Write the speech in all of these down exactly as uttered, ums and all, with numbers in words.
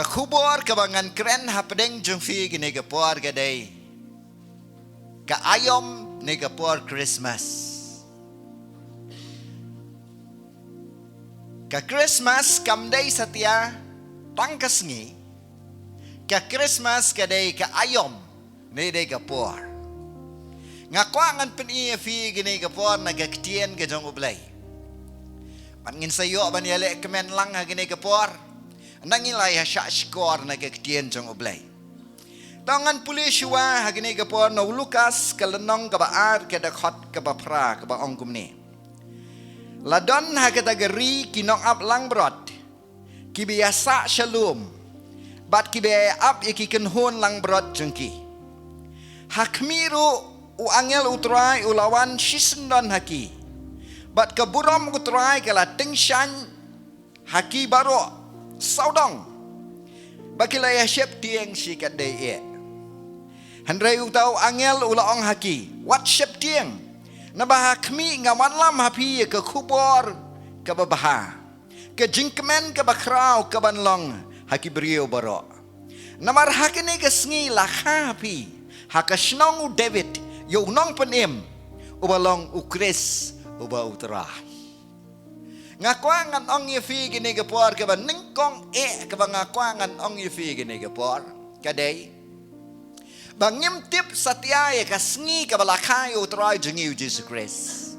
Ka khubor kaba ngan kren hapdeng jong phi kane ka por ka dei ka aïom ne ka por Christmas. Ka Christmas kam dei satia tang ka sngi. Ka Christmas ka dei ka aïom ne dei ka por. Nga kwah ngan pyni ïa phi kane ka por na ka ktien ka jong U Blei. Bad ngin sa ïoh ban ïaleh kmen lang ha kane ka por. Nang ngin la ïa shah shkor na ka ktien jong U Blei. To ngan pule shuwa ha kane ka por na u Lukas ka lynnong kaba ar ka dkhot kaba phra kaba ong kumne. La don ha kata ka ri ki nongap langbrot kiba ïa sah sha lum bad kiba ïa ap ïa ki kynhun langbrot jong ki. Ha khmih ruh u angel U Trai u la wan shisyndon ha ki. Bad ka burom U Trai ka la tyngshaiñ ha ki baroh sawdong ba ki la ïa sheptieng shi katdei eh. Hynrei uta u angel u la ong ha ki, wat sheptieng, naba ha khmih nga wanlam ha phi ïa ka khubor kaba bha, ka jingkmen kaba khraw kaban long ha ki briew baroh. Namar ha kane ka sngi la kha ha phi ha ka shnong u David ïa u nongpynim uba long u Khrist uba U Trai. Nga kwah ngan ong ïa phi kane ka por kaba nyngkong eh kaba nga kwah ngan ong ïa phi kane ka por ka dei ba ngim tip satia ïa ka sngi kaba la kha ïa U Trai jong ngi U Jisu Khrist.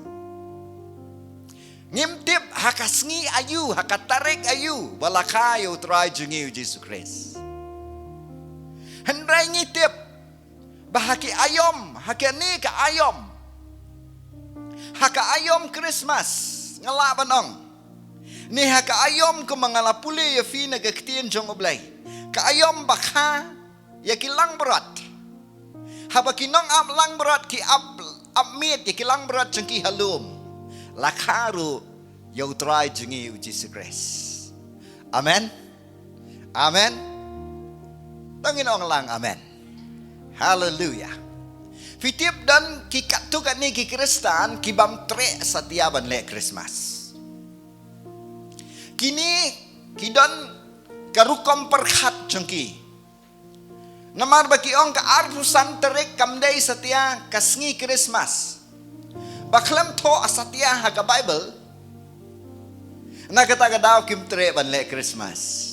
Ngim tip ha ka sngi aïu, ha ka tarik aïu ba la kha ïa U Trai jong ngi U Jisu Khrist. Hynrei ngi tip ba ha ki aïom, ha kane ka aïom, ha ka aïom Christmas, nga lah ban ong, ne ha ka aïom kumba nga la pule ïa phi na ka ktien jong U Blei, ka aïom ba kha ïa ki langbrot. Haba ki nongap langbrot ki ap, ap miet ïa ki langbrot jong ki ha lum, la kha ruh ïa U Trai jong ngi U Jisu Khrist. Amen. Amen. To ngin ong lang amen. Haleluia. Phi tip don ki katto katne ki Khristan ki bym treh satia ban leh Christmas. Kine ki don ka rukom pyrkhat jong ki. Namar ba ki ong ka arphew san tarik kam dei satia ka sngi Christmas. Ba khlem thoh satia ha ka Bible, na kata ka daw kim treh ban leh Christmas.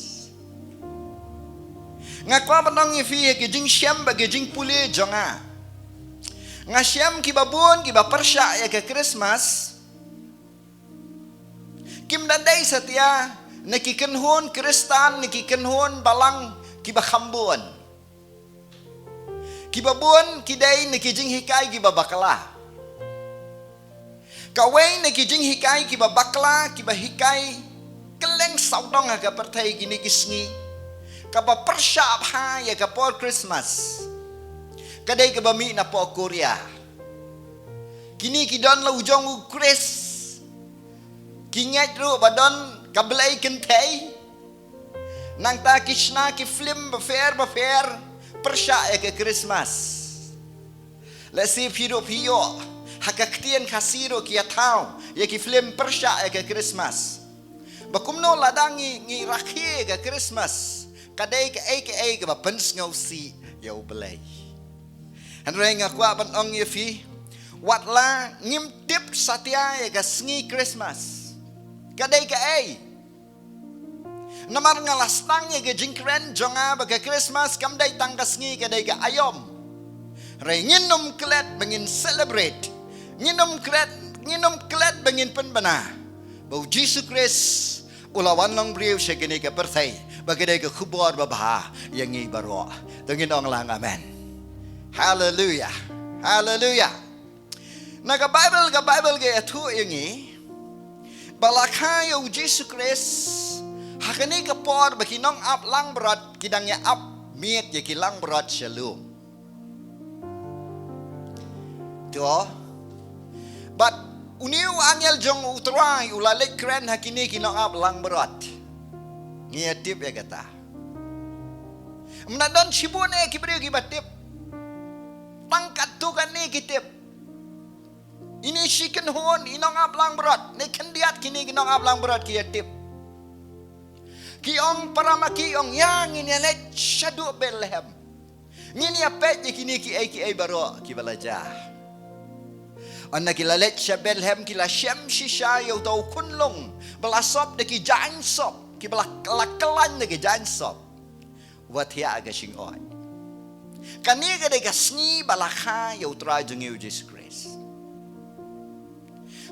Nga kwah ban ong ïa phi ha ki jingshem bad ki jingpule jong nga. Nga shem kiba bun kiba pyrshah ïa ka Christmas kim da dei satia na ki kynhun Khristan, na ki kynhun balang kiba kham bun. Kiba bun ki dei na ki jinghikai kiba bakla. Kawei na ki jinghikai kiba bakla kiba hikai kylleng sawdong ha ka pyrthei kine ki sngi, kaba pyrshah bha ïa ka por Christmas, ka dei kaba mih na poh Korea. Kine ki don la u jong u Khrist. Ki ngeit ruh ba don ka blei kynthei. Nangta ki shna ki film bapher bapher pyrshah ïa ka Christmas. Lehse phi ruh phi ïoh ha ka ktien Khasi ruh ki ïathaw ïa ki film pyrshah ïa ka Christmas. Ba kumno lada ngi, ngi rakhe ïa ka Christmas, ka dei kaei kaei kaba pynsngewsih ïa U Blei. Hynrei nga kwah ban ong ïa phi, wat la ngim tip satia ïa ka sngi Christmas, ka dei kaei. Namar nga la sdang ïa ka jingkren jong nga ba ka Christmas kam dei tang ka sngi, ka dei ka aïom. Hynrei ngin ym klet ba ngin celebrate, ngin ym klet, ngin ym klet ba ngin pynbna ba U Jisu Khrist u la wan long briew sha kane ka pyrthei, ba ka dei ka khubor babha ïa ngi baroh. To ngin ong lang amen. Haleluia. Haleluia. Na ka Bible, ka Bible ka ïathuh ïa ngi ba la kha ïa U Jisu Khrist ha kane ka por ba ki nongap langbrot ki dang ïa ap miet ïa ki langbrot sha lum. To. Bad une u angel jong U Trai u la leit kren ha kine ki nongap langbrot. Ngi ïa tip ïa kata. Ym da don shibun eh ki briew kiba tip. Tang katto katne ki tip. Ine shi kynhun, i nongap langbrot, ne khyndiat kine ki nongap langbrot ki ïa tip. Ki ong para ma ki ong, ïa ngin ïa leit shaduh Bethlehem. Ngin ïa peit ïa kine kiei kiei baroh kiba la jia. Hynda ki la leit sha Bethlehem ki la shem shisha ïa uta u khunlung ba la sop da ki jaiñ sop, kiba la, la kyllaiñ da ki jaiñ sop. Wat thiah ka shingoid. Kane ka dei ka sngi ba la kha ïa u Trai jong ngi u Jisu Khrist.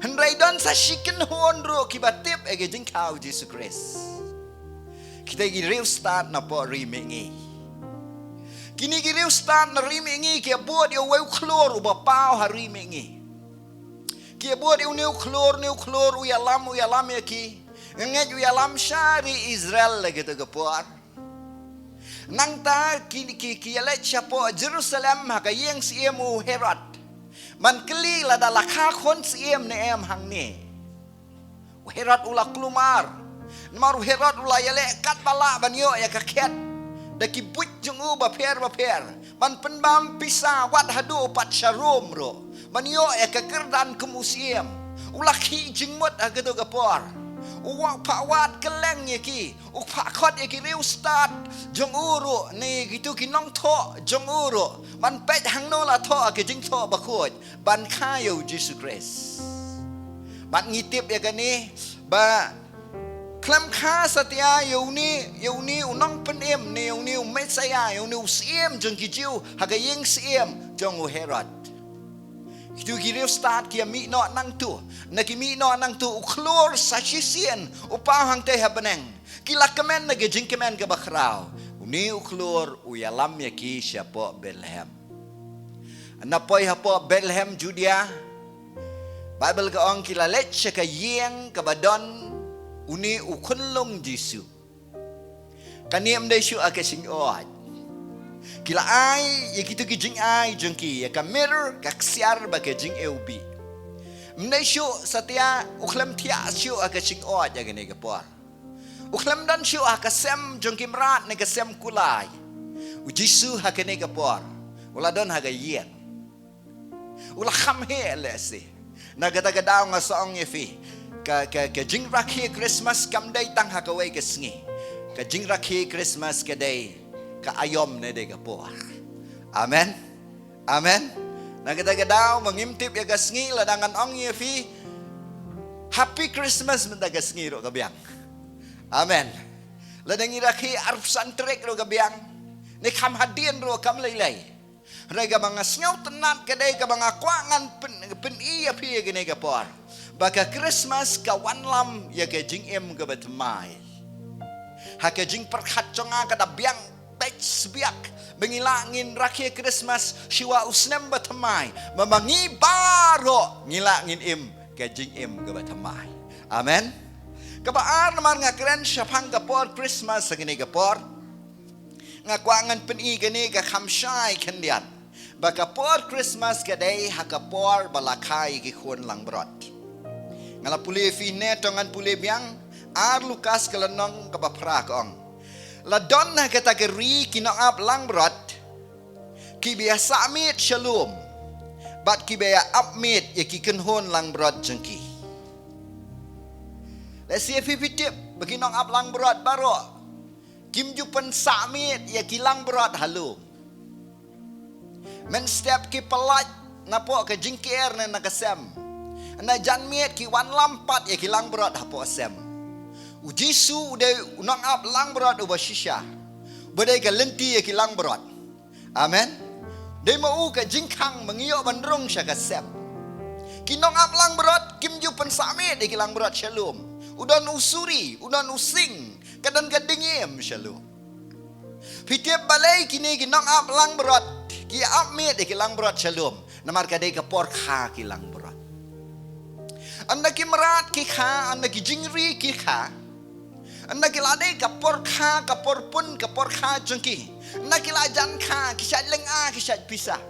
Hynrei don sa shi kynhun ruh kiba tip ïa ka jingkha u Jisu Khrist. Kita ki riewstad na poh ri mihngi. Kine ki riewstad na ri mihngi ki ïa bud ïa uwei u khlur uba paw ha ri mihngi. Ki ïa bud ïa une u khlur, une u khlur u ïalam, u ïalam ïa ki. Nga ngeit u ïalam sha ri Israel la kita ka por. Nangta ki, ki, ki ïa leit shapoh Jerusalem ha ka ïing syiem u Herod. Ban kylli lada la kha khun syiem ne em hangne. U Herod u la kulmar. Namar u Herod u la ïaleh katba lah ban ïoh ïa ka khet da ki buit jong u bapher bapher. Ban pynbam pisa wat haduh pat sha Rom ruh. Ban ïoh ïa ka kyrdan kum u syiem. U la khih jingmut ha kato ka por. U wa-, phah wad kylleng ïa ki. U phah khot ïa ki riewstad jong u ruh, ne kito ki nongthoh jong u ruh. Ban peit hangno la thoh ha ka jingthoh bakhuid ban kha ïa u Jisu Khrist. Bad ngi tip ïa kane ba khlem kha satia ïa une, ïa une u nongpynim, ne ïa une u Messiah, ïa une u syiem jong ki Jiw ha ka ïing syiem jong u Herod. Kito ki riewstad ki ïa mih noh nangto, na ki mih noh nangto u khlur sa shisien u paw hangtei ha bneng. Ki la kmen na ka jingkmen kaba khraw. Une u khlur u ïalam ïa ki shapoh Bethlehem. Na poi hapoh Bethlehem Judea, Baibl ka ong ki la leit sha ka ïing kaba don une u khunlung Jisu. Kane ym dei shuh ha ka shingoid. Ki la ai ïa kito ki jingai jong ki, ïa ka myrrh, ka ksiar bad ka jingewbih. Ym dei shuh satia, u khlem thiah shuh ha ka shingoid ha kane ka por. U khlem don shuh ha ka sem jong ki mrad ne ka sem kulai. U Jisu ha kane ka por u la don ha ka ïing. U la kham heh lehse. Na kata ka daw nga sa ong ïa phi, ka, ka, ka jingrakhe Christmas kam dei tang ha kawei ka sngi. Ka jingrakhe Christmas ka dei ka aïom ne dei ka por. Amen. Amen. Na kata ka daw ma ngim tip ïa ka sngi, lada ngan ong ïa phi Happy Christmas mynta ka sngi ruh ka biang. Amen. Lada ngi rakhe arphew san tarik ruh ka biang. Ne kham hadien ruh kam lei lei. Hynrei kaba nga sngewtynnat ka dei kaba nga kwah ngan pyn, pyn-i ïa phi ïa kane ka por, ba ka Christmas ka wanlam ïa ka jingim kaba thymmai. Ha ka jingpyrkhat jong nga ka da biang beit sbiak ba ngi lah ngin rakhe Christmas shuwa u snem ba thymmai, ba ma ngi baroh ngi lah ngin im ka jingim kaba thymmai. Amen. Kaba ar, namar nga kren shaphang ka por Christmas ha kane ka por, nga kwah ngan pyn-i kane ka kham shai khyndiat, ba ka por Christmas ka dei ha ka por ba la kha ïa ki khun langbrot. Nga la pule phi ne, to ngan pule biang, ar Lukas ka lynnong kaba phra ka ong, la don ha kata ka ri ki nongap langbrot kiba ïa sah miet sha lum, bad kiba ïa ap miet ïa ki kynhun langbrot jong ki. Lehse phi, phi tip ba ki nongap langbrot baroh kim ju pynsah miet ïa ki langbrot ha lum. Mynstep ki pyllait na poh ka jingker ne na ka sem. Na jan miet ki wanlam pat ïa ki langbrot hapoh sem. U Jisu u dei u nongap langbrot uba shisha, uba dei ka lynti ïa ki langbrot. Amen. Dei ma u ka jingkhang ba ngi ïoh ban rung sha ka sem. Ki nongap langbrot kim ju pynsah miet ïa ki langbrot sha lum. U don u suri, u don u sing, ka don ka dingim sha lum. Phi tip balei kine ki nongap langbrot ki ap miet ïa ki langbrot sha lum? Namar ka dei ka por kha ki langbrot. Ynda ki mrad ki kha, ynda ki jingri ki kha, ynda ki la dei ka por kha, ka por pun, ka por kha jong ki, ynda ki la jan kha, ki shait lynga, ki shait pisa.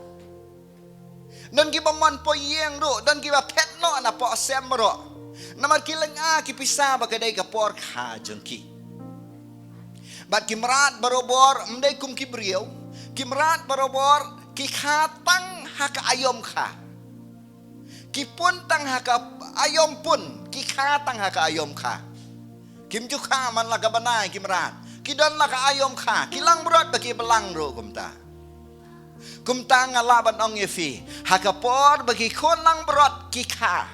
Don kiba mon poh ïing ruh, don kiba phet noh na poh sem ruh. Namar ki lynga ki pisa ba ka dei ka por kha jong ki. Bad ki mrad barobor ym dei kum ki briew. Ki mrad barobor ki kha tang ha ka aïom kha. Ki pun tang ha ka aïom pun, ki kha tang ha ka aïom kha. Kim ju kha man la ka bnai ki mrad. Ki don la ka aïom kha. Ki langbrot ba ki blang ruh kumta. Kumta nga lah ban ong ïa phi, ha ka por ba ki khun langbrot ki kha,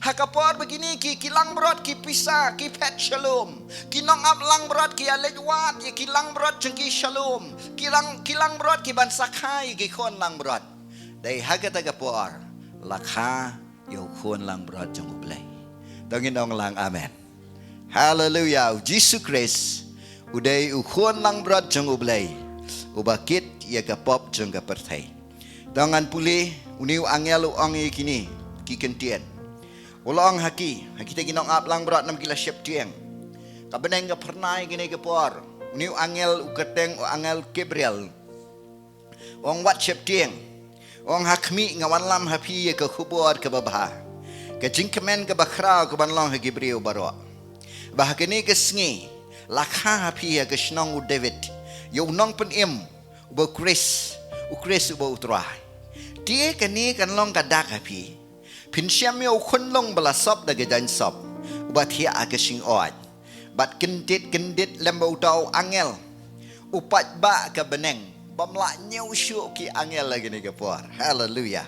ha ka por ba kine ki, ki langbrot ki pisa, ki phet shalom, ki nongap langbrot ki ïa leit wad ïa ki langbrot jong ki shalom, ki lang, ki langbrot ki ban sa kha ïa ki khun langbrot. Dei ha kata ka por la kha ïa u khun langbrot jong U Blei. To ngin ong lang amen. Haleluya. U Jisu Khrist u dei u khun langbrot jong U Blei, uba kit ïa ka pop jong ka pyrthei. To ngan pule, une u angel u ong ïa kine ki kyntien. U la ong ha ki, ha kita ki nongap langbrot namar ki la sheptieng. Ka bneng ka phyrnai kine ki por. Une u angel u kyrteng u angel Gabriel. Ong, wat sheptieng. Ong, ha khmih nga wanlam ha phi ïa ka khubor kaba bha, ka jingkmen kaba khraw ka ban long ha ki briew baroh, ba ha kane ka sngi la kha ha phi ha ka shnong u David ïa u nongpynim, uba u Khrist, u Khrist uba U Trai. Te kane kan long ka dak ha phi. Phin shem ïa u khunlung ba la sop da ka jaiñ sop, uba thiah ha ka shingoid. Bad kyndit kyndit lem bad uta u angel, u paidbah ka bneng bym lah ñiew shuh ki angel ha kane ka por. Haleluya.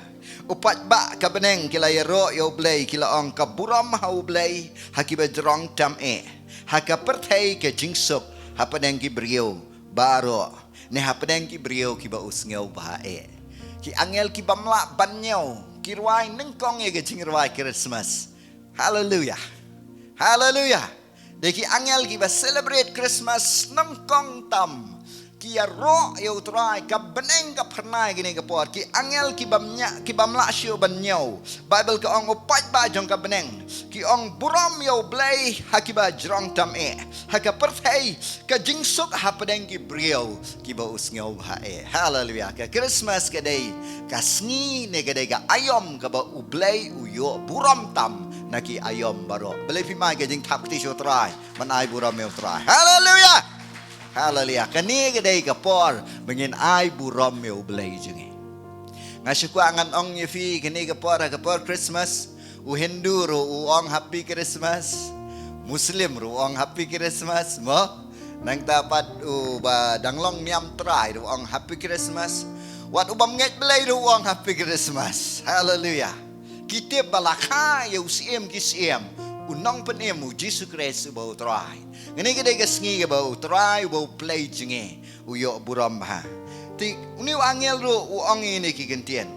U paidbah ka bneng ki la ïaroh ïa U Blei, ki la ong, ka burom ha U Blei ha kiba jrong tam eh, ha ka pyrthei ka jingsuk, hapdeng ki briew baroh, ne hapdeng ki briew kiba u sngew bha eh. Ki angel ki bym lah ban ñiew, ki rwai nyngkong ïa ka jingrwai Christmas. Haleluya. Haleluya. Dei ki angel kiba celebrate Christmas nyngkong tam, ki ïaroh ïa U Trai, ka bneng ka phyrnai kine ka por. Ki angel ki bym ña, ki bym lah shuh ban ñiew. Baibl ka ong, u paidbah jong ka bneng ki ong, burom ïa U Blei ha kiba jrong tam eh, ha ka pyrthei ka jingsuk, hapdeng ki briew kiba u sngew bha eh. Haleluya. Ka Christmas ka dei ka sngi ne ka dei ka aïom kaba U Blei u ïoh burom tam na ki aïom baroh. Balei phi mai ka jingthap kti sha U Trai, ban ai burom ïa U Trai. Haleluya. Haleluya. Kane ka dei ka por ba ngin ai burom ïa U Blei jong ngi. Nga shu kwah ngan ong ïa phi, kane ka por, ka por Christmas, u Hindu ruh u ong Happy Christmas, Muslim ruh u ong Happy Christmas, mo? Nangta pat uba dang long niam Trai ruh u ong Happy Christmas. Wat u bym ngeit Blei ruh u ong Happy Christmas. Haleluya. Ki tip ba la kha ïa u Syiem ki syiem, u Nongpynim, u Jisu Khrist uba U Trai. Kane ka dei ka sngi kaba U Trai uba U Blei jong ngi u ïoh burom bha. Te une u angel ruh u ong ïa kine ki kyntien.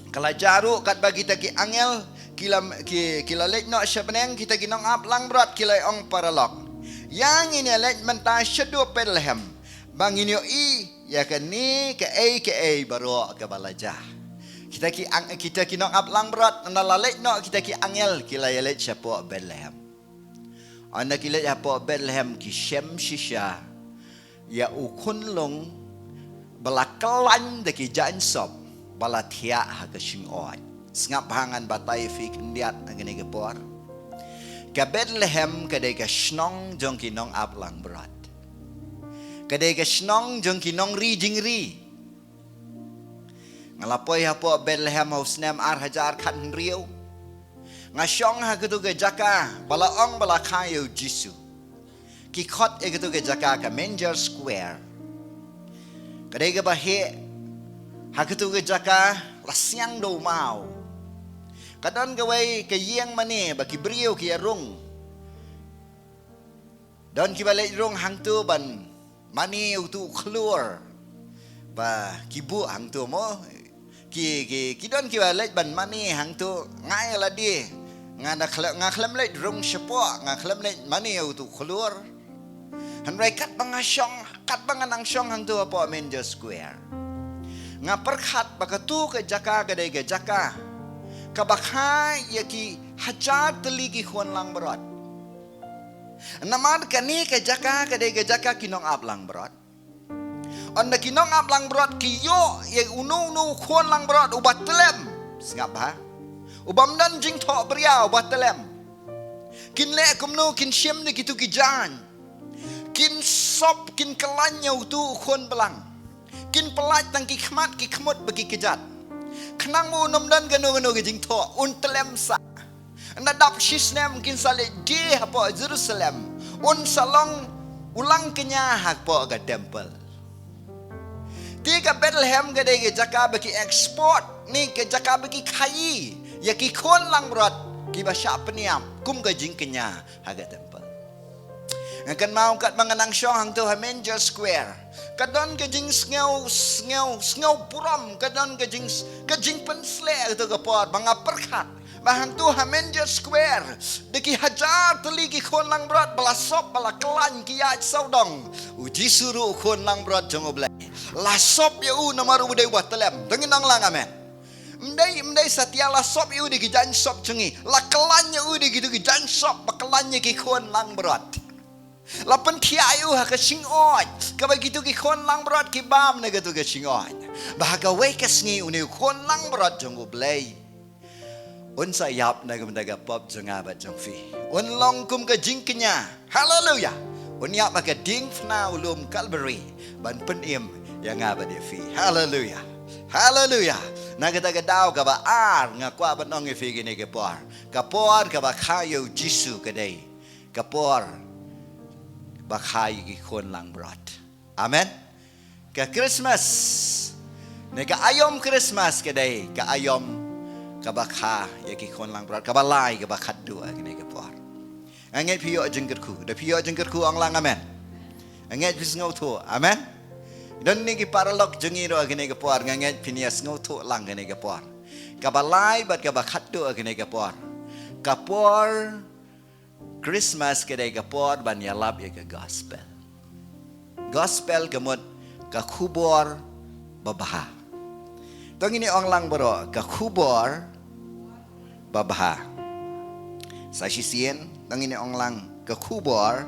Ka la jia ruh katba kita ki angel ki la, ki, ki la leit noh sha bneng, kita ki nongap langbrot ki la ong, paralok, ïa ngin ïa leit mynta shaduh Bethlehem, ba ngin ïohi ïa kane kaei kaei baroh kaba la jia. Kita ki ang, kita ki nongap langbrot, ynda la leit noh kita ki angel, ki la ïa leit shapoh Bethlehem. Ynda ki leit hapoh Bethlehem, ki shem shisha ïa u khunlung ba la khlaiñ da ki jaiñ sop, ba la thiah ha ka shingoid. Sngap bha, ngan batai ïa phi khyndiat ha kane ka por. Ka Bethlehem ka dei ka shnong jong ki nongap langbrot. Ka dei ka shnong jong ki nongri jingri. Nga la poi hapoh Bethlehem ha u snem ar hajar khathynriew. Nga shong ha katu ka jaka ba la ong ba la kha ïa u Jisu. Ki khot ïa katu ka jaka ka Manger Square. Ka dei kaba heh. Ha katu ka jaka la siang da u maw. Ka don kawei ka ïing mane ba ki briew ki ïa rung. Don kiba leit rung hangtu ban mane utu u khlur ba ki buh hangtu, mo. Ki, ki, ki don kiba leit ban mane hangtu. Nga ïa lade, nga da khle-, nga khlem leit rung shapoh, nga khlem leit mane utu u khlur. Hynrei katba nga shong, katba nga nang shong hangtu hapoh Manger Square, nga pyrkhat ba katu ka jaka ka dei ka jaka kaba kha ïa ki hajar tylli ki khun langbrot. Namar kane ka jaka ka dei ka jaka ki nongap langbrot. Ynda ki nongap langbrot ki ïoh ïa uno uno u khun langbrot uba tlem, sngap bha, u bym don jingthohbria, uba tlem, kin leh kumno? Kin shim da kitu ki jaiñ, kin sop, kin khlaiñ ïa utu u khun blang, kin pyllait tang ki khmat ki khmut bad ki kjat, khnang ba un ym don kano kano ka jingthoh, un tlem sah. Ynda dap shi snem kin sa leit die hapoh Jerusalem. Un sa long u lang kñia hapoh ka temple. Te ka Bethlehem ka dei ka jaka ba ki export ne ka jaka ba ki khaïi ïa ki khun langbrot kiba shah pynïap kum ka jingkñia ha ka temple. Nga kynmaw katba nga nang shong hangto ha Manger Square, ka don ka jingsngew, sngew, sngew burom, ka don ka jing, ka jingpynsleh kato ka por ba nga pyrkhat ba hangto ha Manger Square da ki hajar tylli ki khun langbrot ba la sop, ba la khlaiñ, ki ïaid sawdong. U Jisu ruh u khun langbrot jong U Blei, la sop ïa u namar u dei uba tlem. To ngin ong lang amen. Ym dei, ym dei satia la sop ïa u da ki jaiñ sop jong ngi, la khlaiñ ïa u da kito ki jaiñ sop ba khlaiñ ïa ki khun langbrot. La pynthiah ïa u ha ka shingoid kaba kito ki khun langbrot ki bam na kato ka shingoid. Ba ha kawei ka sngi une u khun langbrot jong U Blei un sa ïap na ka bynta ka pop jong nga bad jong phi. Un long kum ka jingkñia. Haleluia. Un ïap ha ka diengphna u lum Calvary ban pynim ïa nga bad ïa phi. Haleluia. Haleluia. Na kata ka daw kaba ar nga kwah ban ong ïa phi kine ki por. Ka por kaba kha ïa U Jisu ka dei ka por ba kha ïa ki khun langbrot. Amen. Ka Christmas ne ka aïom Christmas ka dei ka aïom kaba kha ïa ki khun langbrot, kaba lai, kaba khatduh ha kine ki por. Nga ngeit phi ïoh jingkyrkhu. Da phi ïoh jingkyrkhu ong lang amen. Nga ngeit phi sngewthuh. Amen. Don ne ki paralok jong ngi ruh ha kine ki por, nga ngeit phin ïa sngewthuh lang kine ki por. Kaba lai bad kaba khatduh ha kine ki por. Ka por Christmas ka dei ka por ban ïalap ïa ka gospel. Gospel ka mut ka khubor babha. To ngin ong lang baroh, ka khubor babha. Sa shisien, to ngin ong lang ka khubor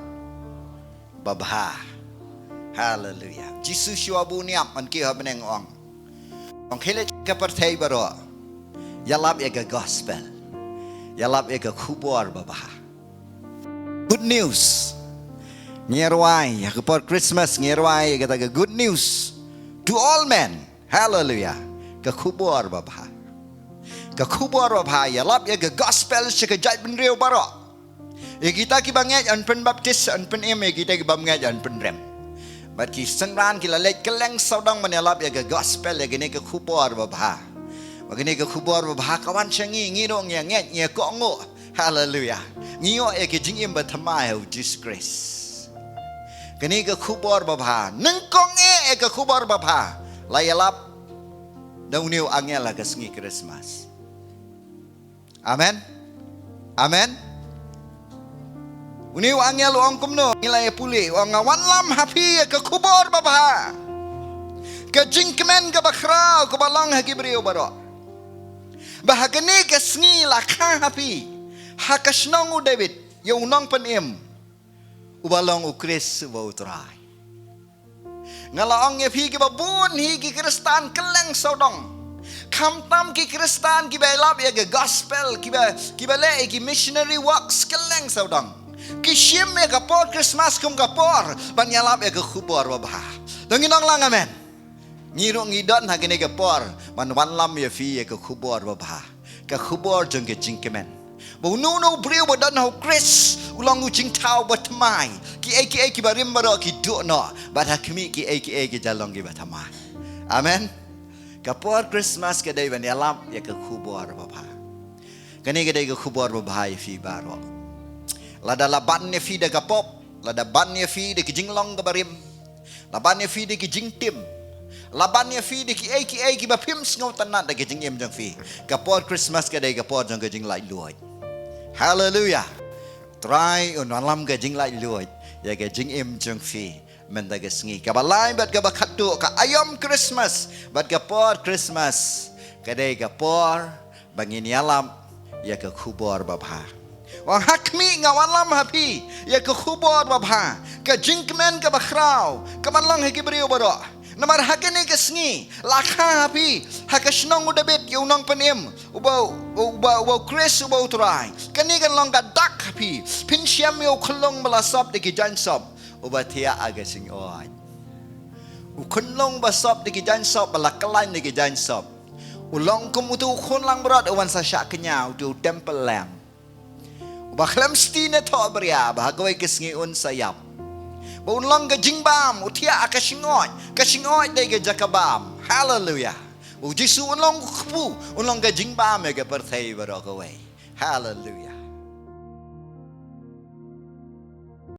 babha. Haleluia. Jisu shuwa ba un ïap, man ki ha bneng ong, ong khie leit ka pyrthei baroh, ïalap ïa ka gospel. Ïalap ïa ka khubor babha. Good news. Ngi rwai ha ka por Christmas, ngi rwai ïa kata ka good news to all men. Haleluia. Ka khubor babha. Ka khubor babha, ïalap ïa ka gospel sha ka jaitbynriew baroh. Ïa kita kiba ngeit yn pynbaptis, yn pynim, ïa kita kiba ym ngeit yn pynrem. Bad ki synran ki la leit kylleng sawdong ban ïalap ïa ka gospel, ïa kane ka khubor babha. Bad kane ka khubor babha ka wan sha ngi, ngi ruh ngi ïa ngeit, ngi ïa kohnguh. Haleluia. Ngi ïoh ïa ka jingim bathymmai ha U Jisu Khrist. Kane ka khubor babha, nyngkong eh ïa ka khubor babha la ïalap da une u angel ha ka sngi Christmas. Amen. Amen. Une u angel u ong kumno, ngi la ïa pule, u ong, nga wanlam ha phi ïa ka khubor babha, ka jingkmen kaba khraw kaba long ha ki briew baroh, ba ha kane ka sngi la kha ha phi, ha ka shnong u David, ïa u nongpynim uba long U Khrist uba U Trai. Nga la ong ïa phi, kiba bun hi ki Khristan kylleng sawdong, khamtam ki Khristan kiba ïalap ïa ka gospel, kiba, kiba leh ïa ki missionary works kylleng sawdong, ki shim ïa ka por Christmas kum ka por ban ïalap ïa ka khubor babha. To ngin ong lang amen. Ngi ruh ngi don ha kane ka por ban wanlam ïa phi ïa ka khubor babha. Ka khubor jong ka jingkmen. Ba uno uno u briew ba don ha U Khrist u long u jingthaw bathymmai. Kiei kiei kiba rim baroh ki duh noh, bad ha khmih kiei kiei ki jia long kiba thymmai. Amen. Ka por Christmas ka dei ban ïalap ïa ka khubor babha. Kane ka dei ka khubor babha ïa phi baroh. Lada la ban ïa phi da ka pop, lada ban ïa phi da ka jinglong kaba rim, la ban ïa phi da ki jingtim, la ban ïa phi da kiei kiei kiba phim sngewtynnat da ka jingim jong phi, ka por Christmas ka dei ka por jong ka jinglaitluid. Haleluia. Trai un wanlam ka jinglaitluid ïa ka jingim jong phi mynta ka sngi. Kaba lai bad kaba khatduh, ka aïom Christmas bad ka por Christmas ka dei ka por ba ngin ïalap ïa ka khubor babha. Wan ha khmih nga wanlam ha phi ïa ka khubor babha, ka jingkmen kaba khraw kaban long ha ki briew baroh. Namar ha kane ka sngi la kha ha phi, ha ka shnong u David, ïa u nongpynim uba, uba, uba U Khrist uba U Trai. Kane kan long ka dak ha phi. Phin shem ïa u khunlung ba la sop da ki jaiñ sop, uba thiah ha ka shingoid. U khunlung ba sop da ki jaiñ sop, ba la khlaiñ da ki jaiñ sop, u long kum uto u khun langbrot uban sa shah kñia, uto u temple lamb. Ba khlem sti ne thoh bria, ba ha kawei ka sngi un sa ïap. Ba un long ka jingbam, u thiah ka shngoid, ka shngoid dei ka jaka bam. Haleluya. U Jisu un long u kpu, un long ka jingbam ïa ka pyrthei baroh kawei. Haleluya.